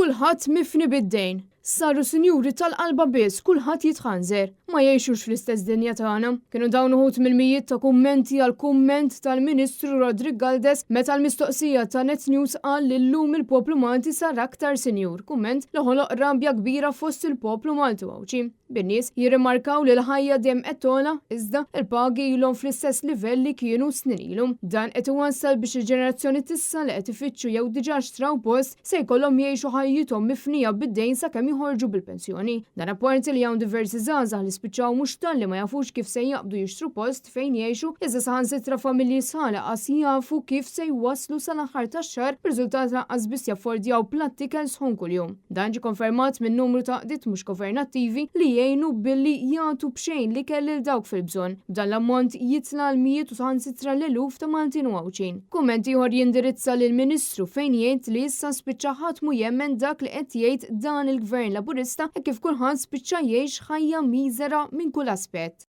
Kulħadd mifni bid-dejn. Saru sinjuri tal-qalba biss, kulħadd jitħanżer. Ma jgħixux fl-istess dinja tagħna. Kienu dawn uħud mill-mijiet ta' kummenti għal kumment tal-Ministru Roderick Galdes meta l-mistoqsija ta' Net News qal li llum il-poplu Malti sar aktar sinjur, kumment li ħoloq rabja kbira fost il-poplu Malti u Għawdxi. Bin-nies jirrimarkaw li l-ħajja dejjem qed togħla iżda l-pagi ilhom fl-istess livell li kienu snin ilu. Dan qed iwassal biex il-ġenerazzjoni t'issa li qed ifittxu jew diġà xtraw post se jkollhom jgħixu ħajjithom mifnija bid-dejn sakemm joħorġu bil-pensjoni. Dan apparti li hawn diversi żgħażagħ li spiċċaw mhux talli ma jafux kif se jaqbdu jixtru post fejn jgħixu iżda saħansitra familji sħaħ lanqas jafu kif se jwasslu sal-aħħar tax-xahar b'riżultat lanqas biss jaffordjaw platt ikel sħun kuljum. Dan ġie konfermat minn numru ta' għaqdiet mhux governattivi li jgħinu billi jagħtu b'xejn l-ikel lil dawk fil-bżonn. B'dan l-ammont jitla' għal mijiet u saħansitra l-eluf ta' Maltin u Għawdxin. Kumment ieħor jindirizza lill-Ministru fejn jgħid li issa spiċċa ħadd mhu jemmen dak li qed jgħid dan il-Gvern Laburista hekk kif kulħadd spiċċa jgħix ħajja miżera minn kull aspett.